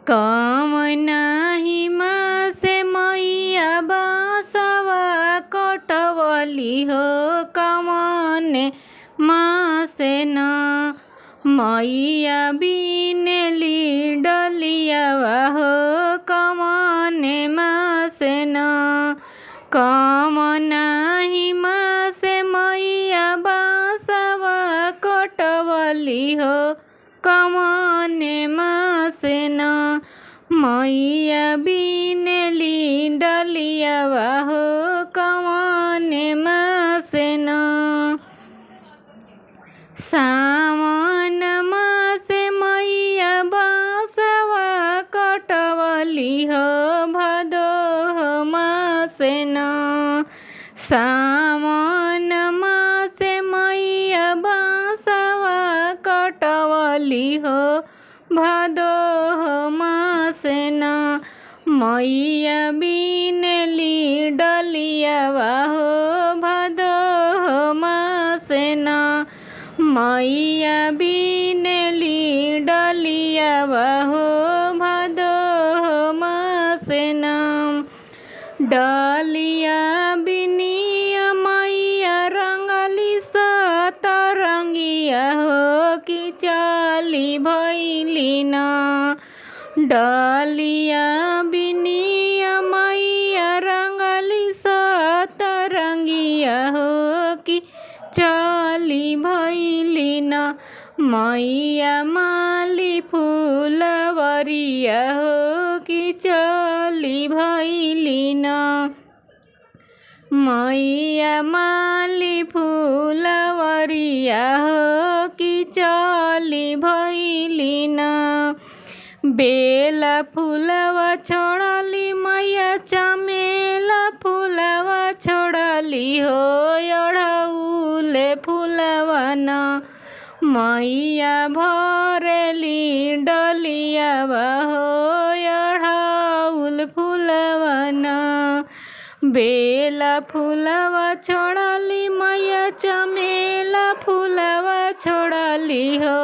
कम नाही मासे मैया बासवा कटवली हो कमने मासे न मैया बिनली डलियावा हो कमने मासे न कम नाही मासे मैया बासवा कटवली हो कमने मासे न मैया बिनली डलियावा हो कमने मासे न। सावन मासे मैया बासवा कटवली हो भदो मासे न सावन मासे मैया बासवा कटवली हो भदो मासे न मैया बिनली डलियावा हो भदो मासे न मैया बिनली डलियावा हो भदो मासे न। डलिया बिनिया मैया रंगली सतरंगिया हो कि चली भैली न डलिया बिनिया मैया रंगली सतरंगिया हो कि चली भैली न मैया माली फूलवरिया हो कि चली भैली न मैया माली फूलवरिया हो कि चली भैली न। बेला फूलवा छोड़ली मैया चमेला फूलवा छोड़ली हो अढ़ौले फूलवा न मैया भरेली डलियावा हो अढ़ौल फूलवा न। बेला फूलवा छोड़ली मैया चमेला फूलवा छोड़ली हो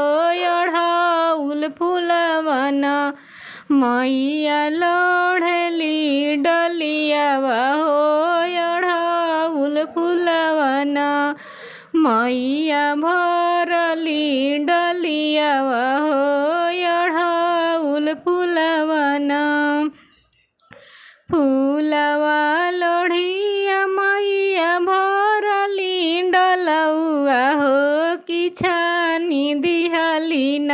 अढ़ौल फूलवा न मैया लोढ़ली डलियावा हो अढ़ौल फूलवा न मैया भरली डलियावा हो अढ़ौल फूलवा न। फूलवा लोढ़िया मैया भरली डलौआ हो कि छानी दिहली न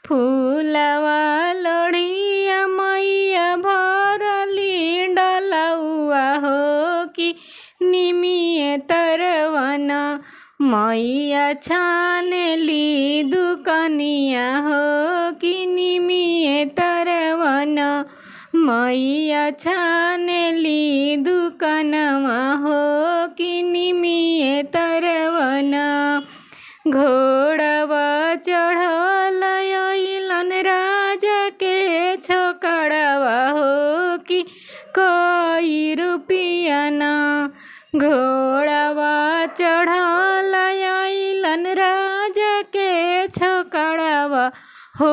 फूलवा लोढ़िया मैया भरली डलौआ हो कि निमिए तरवन मैया छानली दुकनिया हो कि निमिए तरवन मैया छानली दुकनवा हो कि निमिए तरवन। घोड़वा चढ़ल अइलन राजा के छोकड़वा हो कि कई रुपया न घोड़वा चढ़ल अइलन राजा के छोकड़वा हो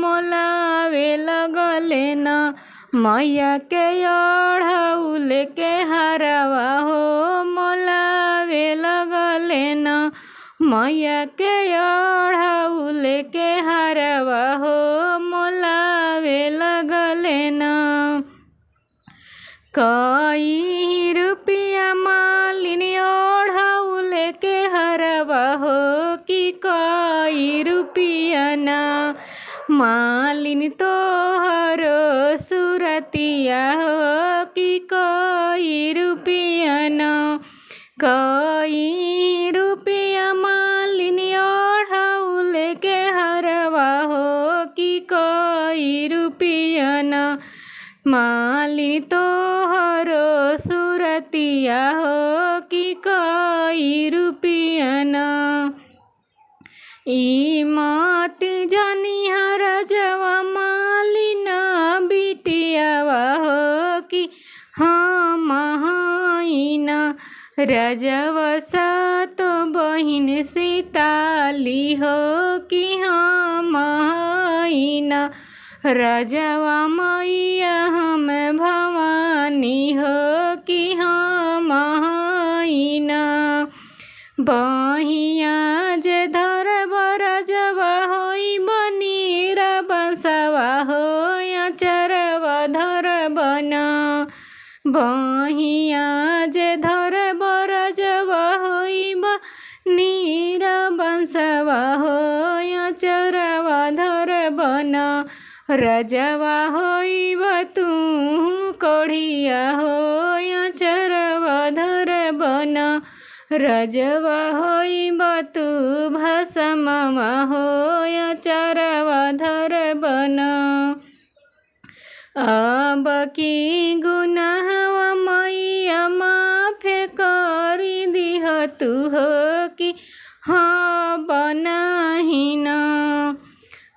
मोलावे लगले न मैया के अढ़ौल के हरवा हो मोलावे लगले न मैया के अढ़ौल के हरवा हो मोलावे लगले न। कई रुपया मालिनी ओढ़ौल के हरवा हो कि कई रुपया न मालिनी तोहरो सुरतिया हो कि कई रुपया न कई रुपया मालिनी ओढ़ौल के हरवा हो कि कई रुपया न मालिनी तोहरो सुरतिया हो कि कई रुपया न। ई मत जनिहा रजवा मालिन बिटियावा हो कि हम हईन रजवा सात बहिन सीताली हो कि हम हईन राजवा मैया हम भवानी हो कि हम हईना। बहिया जे धरब रजवा होई बनीरा बंसवा हो अचरवा धरब ना। बहिया जे धरब रजवा होई बनीरा बंसवा हो अचरवा धरब ना। रजवा होइब तू कोढ़िया हो अचरवा धरब ना। रजवा होइब तू भसमवा हो अचरवा धरब ना। अब की गुनाहवा मैया माफे करी दिह तू हो कि हाँ बनाही ना।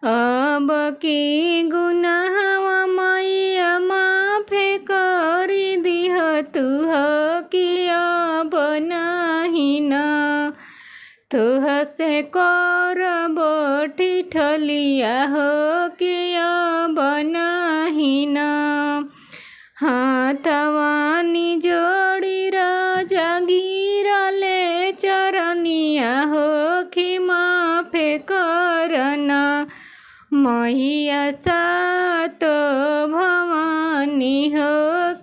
अब की गुनाहवा मैया माफे करी दिह तू हो कि अब नाही ना। तोह से करब ठिठलिया हो कि अब नाही ना। हाथवानी जोड़ी राजा गिरले चरनिया हो कि माफे करना। मैया सात भवानी हो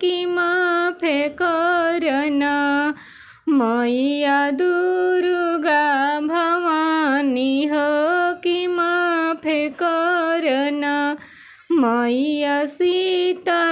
कि माफे करना। मैया दुर्गा भवानी हो कि माफे करना। मैया सीतला